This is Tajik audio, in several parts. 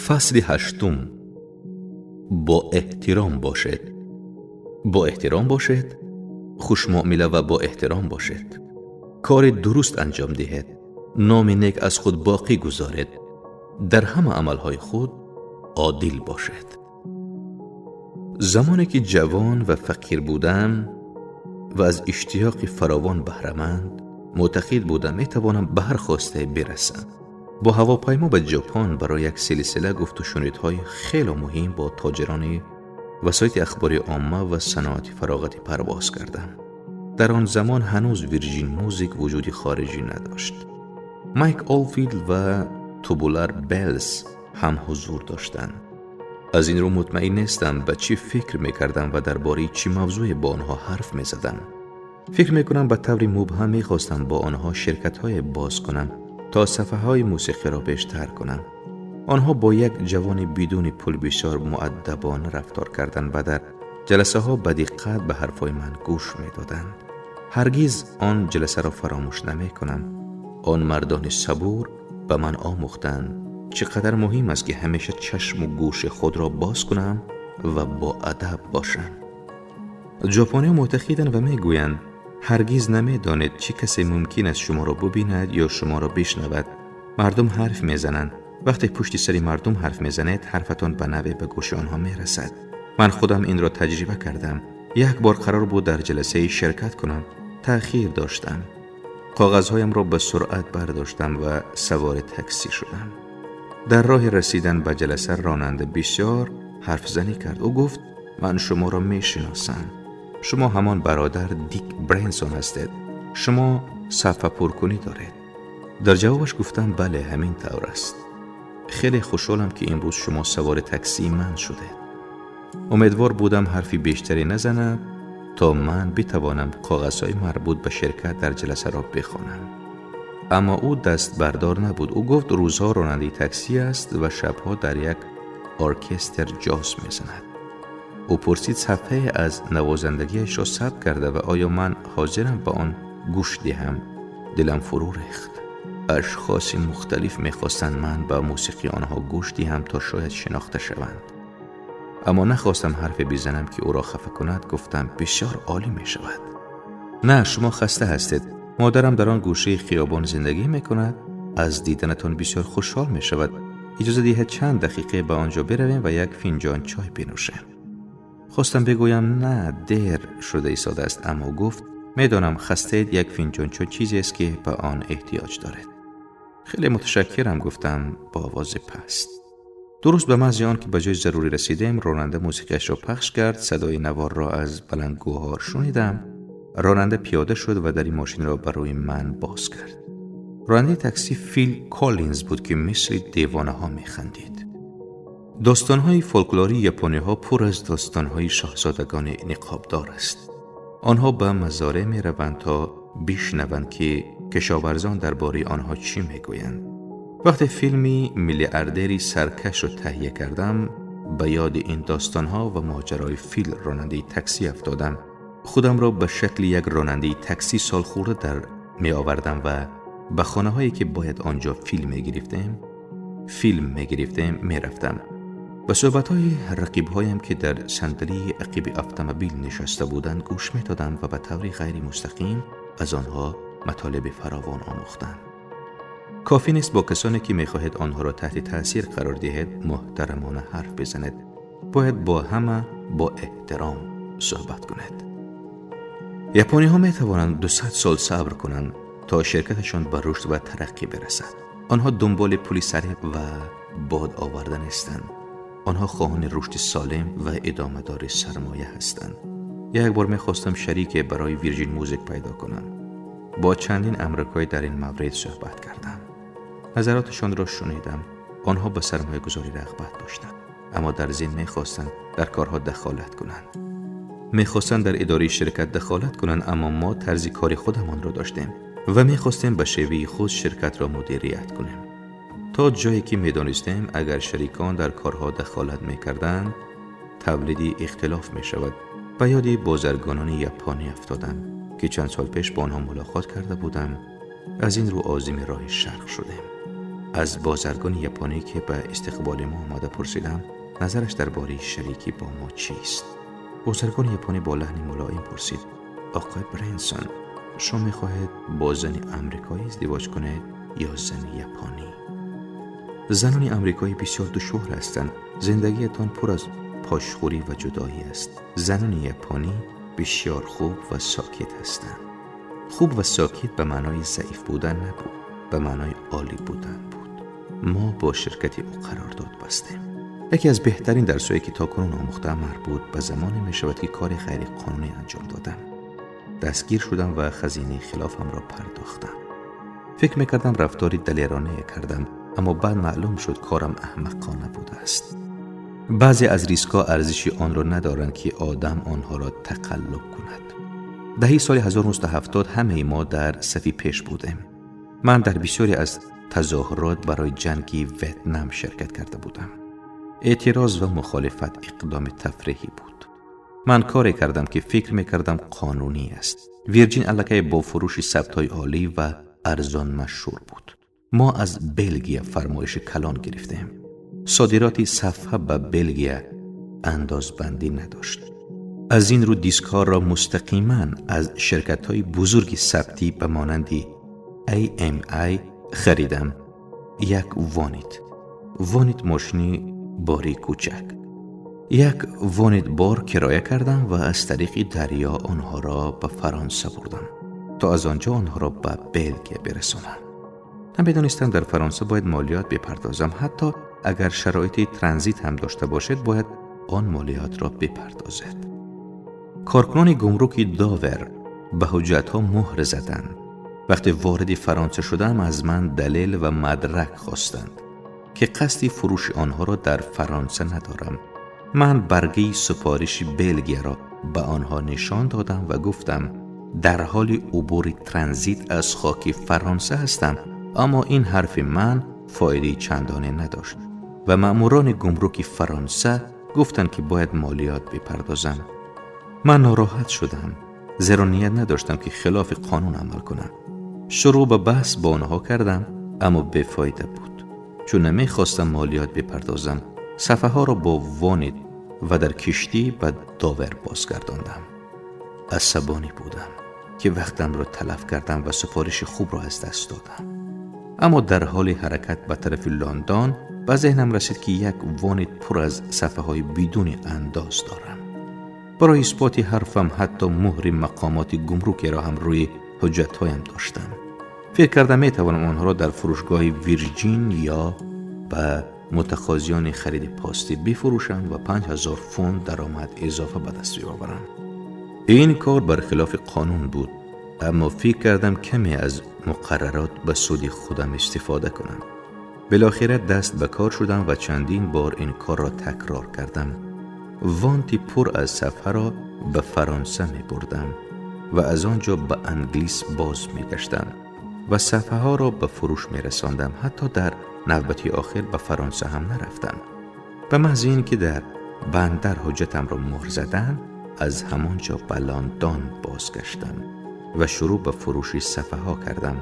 Фасли ҳаштум. Бо эҳтиром бошед. Бо эҳтиром бошед, хушмуомила ва бо эҳтиром бошед. Кори дуруст анҷом диҳед, номи нек аз худ боқӣ гузоред. Дар ҳама амалҳои худ одил бошед. Замоне ки ҷавон ва фақир будам ва аз иштиёқи фаровон баҳраманд, мӯътақид будам метавонам ба ҳар хостае бирасам. Бо ҳавопаймо ба Ҷопон барои як силсила гуфтушунидҳои хеле муҳим бо тоҷирони васоити ахбори омма ва саноати фароғатӣ парвоз кардам. Дар он замон ҳанӯз Вирҷин Мюзик вуҷуди хориҷӣ надошт. Майк Олфилд ва Тубулар Беллс ҳам ҳузур доштанд. Аз ин рӯ мутмаин нестам, ба чӣ фикр мекардам ва дар бораи чӣ мавзӯе бо онҳо ҳарф мезадам. Фикр мекунам, ба таври мубҳам мехостам бо онҳо ширкатҳое боз кунам, то сафҳаҳои мусиқиро бештар кунам. Онҳо бо як ҷавони бидуни пул бисёр муаддабона рафтор карданд ва дар ҷаласаҳо ба диққат ба ҳарфҳои ман гӯш медоданд. Ҳаргиз он ҷаласаро фаромӯш намекунам. Он мардони сабур ба ман омӯхтанд, чӣ қадар муҳим аст, ки ҳамеша чашму гӯши худро боз кунам ва боадаб бошам. Ҷопониҳо мӯътақиданд ва мегӯянд: ҳаргиз намедонед, чӣ касе мумкин аст шуморо бубинад ё шуморо бишнавад. Мардум ҳарф мезананд. Вақте пушти сари мардум ҳарф мезанед, ҳарфатон ба навъе ба гӯши онҳо мерасад. Ман худам инро таҷриба кардам. Як бор қарор буд дар ҷаласае ширкат кунам. Таъхир доштам. Коғазҳоямро ба суръат бардоштам ва савори таксӣ шудам. Дар роҳи расидан ба ҷаласа ронанда бисёр ҳарфзанӣ кард. Ӯ гуфт: «Ман шуморо мешиносам. Шумо ҳамон бародар Дик Бренсон ҳастед. Шумо сафҳапуркунӣ доред». Дар ҷавобаш гуфтам: «Бале, ҳамин тавр аст. Хеле хушҳолам, ки имрӯз шумо савори таксии ман шудед». Умедвор будам, ҳарфи бештаре назанад, то ман битавонам коғазҳои марбут ба ширкат дар ҷаласаро бихонам. Аммо ӯ дастбардор набуд. Ӯ гуфт, рӯзҳо ронандаи таксӣ аст ва шабҳо дар як оркестр ҷоз мезанад. Ӯ пурсид, сафҳае аз навозандагиашро сабт карда ва оё ман ҳозирам ба он гӯш диҳам. Дилам фурӯ рехт. Ашхоси мухталиф мехостанд ман ба мусиқии онҳо гӯш диҳам, то шояд шинохта шаванд. Аммо нахостам ҳарфе бизанам, ки ӯро хафа кунад. Гуфтам: «Бисёр олӣ мешавад». «На, шумо хаста ҳастед. Модарам дар он гӯшаи хиёбон зиндагӣ мекунад, аз диданатон бисёр хушҳол мешавад. Иҷоза диҳед, чанд дақиқе ба он ҷо биравем ва як финҷон чой бинӯшем». Хостам бигӯям: «На, дер шуда истодааст», аммо гуфт: «Медонам, хастаед. Як финҷон чой чизест, ки ба он эҳтиёҷ доред». «Хеле муташаккирам», гуфтам бо овози паст. Дуруст ба маҳзи он ки ба ҷои зарурӣ расидем, ронанда мусиқиашро пахш кард. Садои наворро аз баландгӯҳо шунидам. Ронанда пиёда шуд ва дари мошинро ба рӯи ман боз кард. Ронандаи такси Фил Коллинз буд, ки мисли девонаҳо механдид. Достонҳои фолклории япониҳо пур аз достонҳои шоҳзодагони ниқобдор аст. Онҳо ба мазореъ мераванд, то бишнаванд, ки кишоварзон дар бораи онҳо чӣ мегӯянд. Вақте филми «Миллиардери саркашро» таҳия кардам, ба ёди ин достонҳо ва моҷарои Фил, ронандаи таксӣ, афтодам. Худамро ба шакли як ронандаи таксӣ солхӯрда дар меовардам ва ба хонаҳое, ки бояд он ҷо филм мегирифтем, мерафтам. Ба суҳбатҳои рақибҳоям, ки дар сандалии ақиби автомобил нишаста буданд, гӯш медодам ва ба таври ғайримустақим аз онҳо матолиби фаровон омӯхтам. Кофӣ нест бо касоне, ки мехоҳед онҳоро таҳти таъсир қарор диҳед, муҳтарамона ҳарф бизанед. Бояд бо ҳама бо эҳтиром суҳбат кунед. Япониҳо метавонанд 200 сол сабр кунанд, то ширкаташон ба рушд ва тараққӣ бирасад. Онҳо дунболи пули сареъ ва бод оварда нестанд. Онҳо хоҳони рушди солим ва идомадори сармоя ҳастанд. Як бор мехостам шарике барои Вирҷин Мюзик пайдо кунам. Бо чандин амрикоӣ дар ин маврид суҳбат кардам, назароташонро шунидам. Онҳо ба сармоягузорӣ рағбат доштанд, аммо дар зимн мехостанд дар корҳо дахолат кунанд. Мехостанд дар идораи ширкат дахолат кунанд, аммо мо тарзи кори худамонро доштем ва мехостем ба шеваи худ ширкатро мудирият кунем. То ҷое ки медонистем, агар шарикон дар корҳо дахолат мекарданд, тавлиди ихтилоф мешавад. Ба ёди бозаргонони японӣ афтодам, ки чанд сол пеш бо онҳо мулоқот карда будам. Аз ин рӯ озими роҳи шарқ шудем. از بازرگان یاپانی که به استقبال ما آمده پرسیدم نظرش درباره شریکی با ما چیست. بازرگان یاپانی با لحن ملایم پرسید: آقای برنسون، شما می‌خواهید با زن امریکایی ازدواج کنید یا زن یاپانی؟ زنان امریکایی بسیار دشوار هستند. زندگیتان پر از پاشخوری و جدایی است. زنان یاپانی بسیار خوب و ساکت هستند. خوب و ساکت به معنای ضعیف بودن نبود، به معنای عالی بودن بود. ما با شرکت او قرارداد بستیم. یکی از بهترین درس‌هایی که تاکنون آموختم مربوط به زمانی می‌شود که کار غیر قانونی انجام دادم. دستگیر شدم و خزینه خلافم را پرداختم. فکر می‌کردم رفتاری دلیرانه کردم، اما بعد معلوم شد کارم احمقانه بوده است. بعضی از ریسک‌ها ارزش آن را ندارند که آدم آنها را تقلب کند. دهه سال 1970 همه ما در صفی پیش بودیم. من در بسیاری از تظاهرات برای جنگ ویتنام شرکت کرده بودم. اعتراض و مخالفت اقدام تفریحی بود. من کاری کردم که فکر می‌کردم قانونی است. ویرجین الکی با فروش ثبت‌های عالی و ارزان مشهور بود. ما از بلگیا فرمایش کلان گرفتیم. صادرات صفحه به بلگیا اندازبندی نداشت. از این رو دیسک ها را مستقیما از شرکت های بزرگ ثبتی به مانند AMI خریدم. یک وانت ماشینی باری کوچک. یک وانت بار کرایه کردم و از طریق دریا آنها را به فرانسه بردم تا از آنجا آنها را به بلگیا برسانم. نمی‌دانستم در فرانسه باید مالیات بپردازم. حتی اگر شرایط ترانزیت هم داشته باشد باید آن مالیات را بپردازد. کارکنان گمرک داور به حجت‌ها مهر زدند. وقتی وارد فرانسه شدم از من دلیل و مدرک خواستند که قصد فروش آنها را در فرانسه ندارم. من برگه سفارش بلگیا را به آنها نشان دادم و گفتم در حال عبور ترانزیت از خاک فرانسه هستم، اما این حرف من فایده چندانی نداشت و مأموران گمرک فرانسه گفتند که باید مالیات بپردازم. من ناراحت شدم، زیرا نیت نداشتم که خلاف قانون عمل کنم. شروع به بحث با آنها کردم، اما بی‌فایده بود. چون نمیخواستم مالیات بپردازم، صفحه ها را با وانت و در کشتی به داور بازگرداندم. عصبانی بودم که وقتم را تلف کردم و سفارش خوب را از دست دادم. اما در حال حرکت به طرف لندن به ذهنم رسید که یک وانت پر از صفحه های بدون انداز دارم. برای اثبات حرفم حتی مهر مقامات گمرک را هم روی حجت‌هایم داشتم. فکر کردم می توانم آنها را در فروشگاه ویرجین یا به متقاضیان خرید پاستی بفروشم و 5000 فوند درآمد اضافه به دست بیاورم. این کار برخلاف قانون بود، اما فکر کردم کمی از مقررات به سود خودم استفاده کنم. بالاخره دست به کار شدم و چندین بار این کار را تکرار کردم. وانتی پر از صفحه را به فرانسه می بردم و از آنجا به انگلیس باز می گشتم و صفحه ها را به فروش می رساندم. حتی در نوبتی آخر به فرانسه هم نرفتم. به محض این که در بندر حجتم را مهر زدن، از همانجا به لندن بازگشتم و شروع به فروش صفحه ها کردم.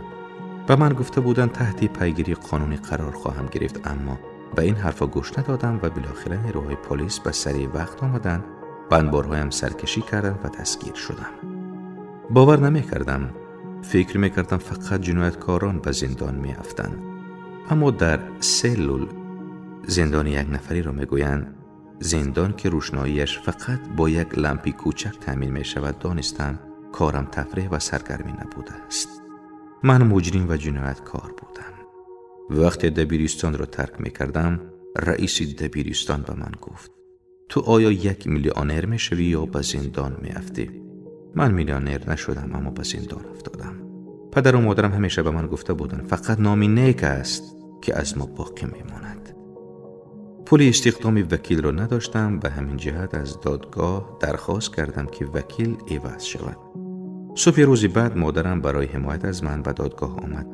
به من گفته بودند تحت پیگیری قانونی قرار خواهم گرفت، اما به این حرفا گوش ندادم و بالاخره نیروهای پلیس به سریع وقت آمدند، بندبارهایم سرکشی کردند و دستگیر شدم. باور نمی کردم. فکر می کردم فقط جنایتکاران به زندان می افتند. اما در سلول زندان یک نفری را می گویند، زندان که روشناییش فقط با یک لامپی کوچک تامین می شود، دانستم کارم تفریح و سرگرمی نبوده است. من مجرم و جنایتکار بودم. وقتی دبیرستان را ترک می کردم، رئیس دبیرستان به من گفت تو آیا یک میلیونر می شوی یا به زندان می افتی؟ من میلیونر نشدم، اما به زندان افتادم. پدر و مادرم همیشه به من گفته بودند فقط نامی نیک است که از ما باقی می ماند. پول استخدام وکیل را نداشتم، به همین جهت از دادگاه درخواست کردم که وکیل عوض شود. صبح روز بعد مادرم برای حمایت از من به دادگاه آمد.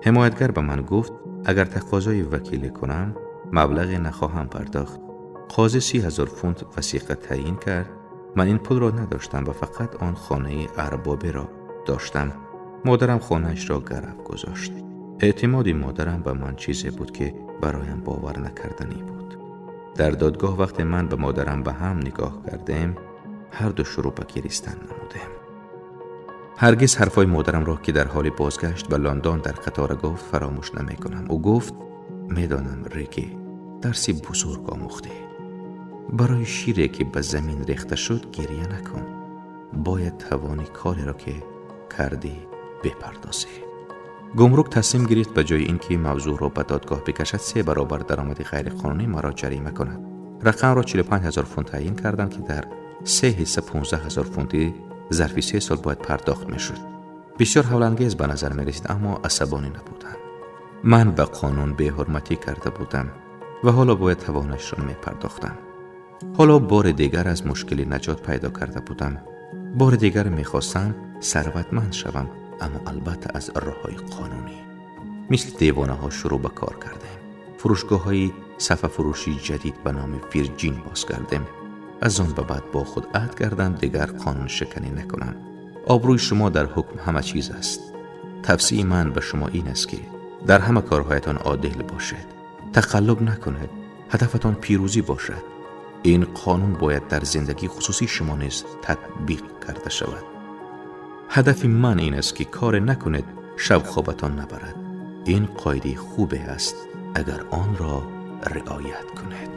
حمایتگر به من گفت اگر تقاضای وکیل کنم مبلغ نخواهم پرداخت. قاضی 30,000 فونت وثیقه تعیین کرد. من این پول را نداشتم و فقط آن خانه اربابه را داشتم. مادرم خانه‌اش را گرو گذاشت. Эътимоди модарам ба ман чизе буд, ки бароям бовар накарданӣ буд. Дар додгоҳ вақте ман ба модарам ба ҳам нигоҳ кардем, ҳар ду шурӯъ ба гиристан намудем. Ҳаргиз ҳарфҳои модарамро, ки дар ҳоли бозгашт ба Лондон дар қатора гуфт, фаромӯш намекунам. Ӯ гуфт: медонам, Рики, дарси бузург омӯхтӣ. Барои шире, ки ба замин рехта шуд, гиря накун. Бояд тавони кореро, ки кардӣ, бипардозӣ. Гумрук тасмим гирифт ба ҷои ин ки мавзӯъро ба додгоҳ бикашад, 3 баробар даромади ғайриқонунӣ маро ҷарима кунад. Рақамро 45 ҳазор фунт таъйин карданд, ки дар 3 ҳисса 15 ҳазор фунти зарфи 3 сол бояд пардохт мешуд. Бисёр ҳавлангез ба назар мерасид, аммо асабонӣ набудам. Ман ба қонун беҳурматӣ карда будам ва ҳоло бояд тавонашро мепардохтам. Ҳоло бори дигар аз мушкилӣ наҷот пайдо карда будам. Бори дигар мехостам сарватманд шавам, аммо албатта аз роҳҳои қонунӣ. Мисли девонаҳо шурӯъ ба кор кардем. Фурӯшгоҳҳои сафафурӯшии ҷадид ба номи Вирҷин боз кардем. Аз он ба баъд бо худ аҳд кардам дигар қонуншиканӣ накунам. Обрӯи шумо дар ҳукм ҳама чиз аст. Тавсияи ман ба шумо ин аст, ки дар ҳама корҳоятон одил бошед, тақаллуб накунед, ҳадафатон пирӯзӣ бошад. Ин қонун бояд дар зиндагии хусусии шумо низ татбиқ карда шавад. Ҳадафи ман ин аст, ки коре накунед шаб хобатон набарад. Ин қоидаи хубе аст, агар онро риоят кунед.